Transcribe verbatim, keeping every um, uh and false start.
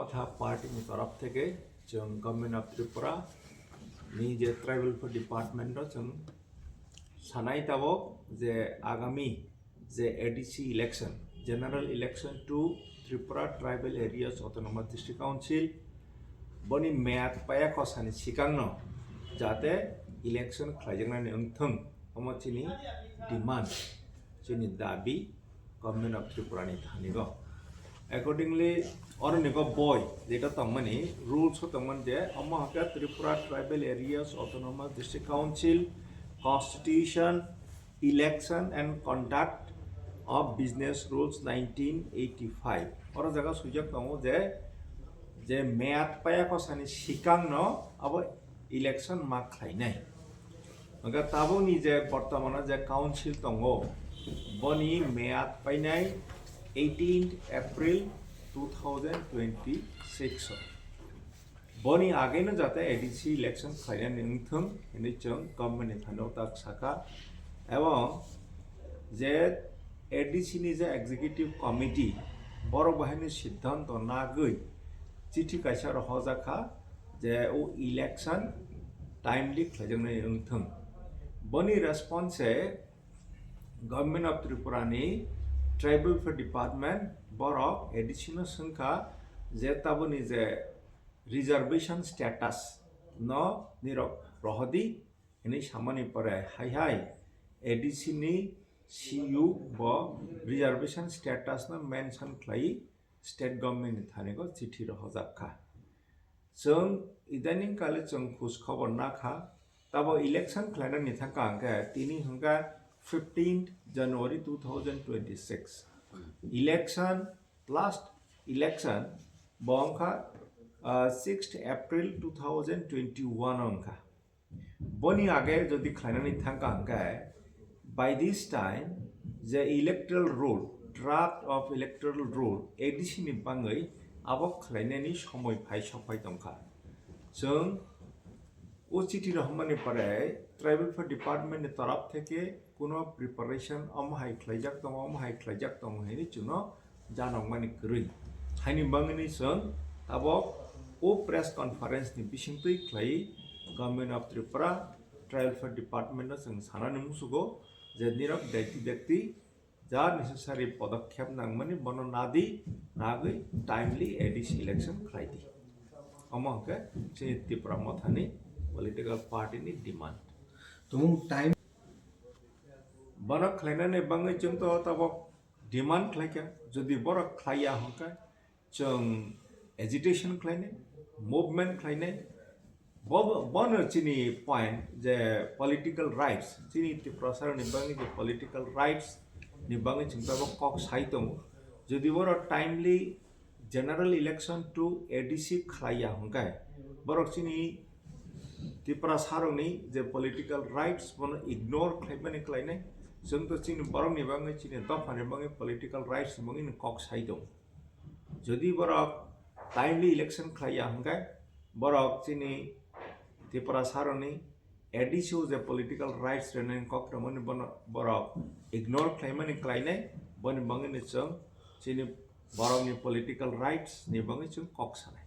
Motha party ni torop theke chwng Government of Tripura ni je Tribal Affairs Department o chwng sanai tabok je agami je A D C election, General Election to Tripura Tribal Areas Autonomous District Council, boni meyad paya kosani sikangno jate election khlaijaknani wngthwng, omo chini demand, chini dabi Government of Tripura ni thanigo. Accordingly, oronigo boi jeta tongmani rules o tongmani je omo hake Tripura Tribal Areas Autonomous District Council Constitution, Election and Conduct of Business Rules nineteen eighty-five. Oro jaga swijak tongo je, je meyad paya kosani sikangno abo election ma khlainai. Hwnkhe tabukni je bortomano je council tongo, boni meyad painai eighteenth April two thousand twenty-six o. Boni ageno jate A D C election khlainani wngthwng hinwi chwng government ni thani tak sakha. Ebong je A D C ni je executive committee, borok bahaini siddhanto nagwi chithi kaisa rohorjak kha je o election timely khlaijaknai wngthwng. Boni response se Government of Tripura ni Tribal Affairs Department borok A D C no swngkha je taboni je reservation status no nirok rohodi hinwi samani pore hai hai A D C ni C U bo reservation status no mention khlai state government ni thani go chithi rohorjak kha. Chwng idaning kale chwng khus khobor nakha, tabo election khlainani thangka hwnkhe tini hwnkha fifteenth January two thousand twenty-six. Election, last election bo wngkha, ah, sixth April two thousand twenty-one o wngkha. Boni age jodi khlainani thangka hwnkhe, by this time je electoral roll, draft of electoral roll A D C ni bangwi abo khlainani somoi phai sokphai tongkha. Chwng o chithi rohormani pore Tribal Affairs Department ni torop theke kuno preparation omo hai khlaijak tongo, omo hai khlaijak tongo hinwi chwngno janokmani kwrwi. Haini bangwini chwng tabok o press conference ni bisingtwi khlai Government of Tripura Tribal Affairs Department no chwng sanani musugo je nirok dakti dakti ja necessary podokkhep nangmani bono nadi, nagwi timely A D C election khlai di. Omo hwnkhe chini Tipra Mothani political party ni demand. Tumung time Bono khlainani bangwi chwng to tabok demand khlaikha, jodi borok khlaiya hwnkhe chwng agitation khlainai, movement khlainai. Bo-, bono chini point je political rights, chini Tiprasarokni bangwi je political rights ni bangwi chwng tabok kok sai tongo. Jodi borok timely general election to A D C khlaiya hwnkhe borok chini Tiprasarokni je political rights bono ignore khlaimani khlainai. Chwng to chini borokni bangwi, chini dophani bangwi political rights ni bangwi no kok sai tongo. Jodi borok timely election khlaiya hwnkhe borok chini Tiprasarokni A D C o je political rights rwnani kok rwmani bono borok ignore khlaimani khlainai, boni bangwino chwng chini borokni political rights ni bangwi chwng kok sanai.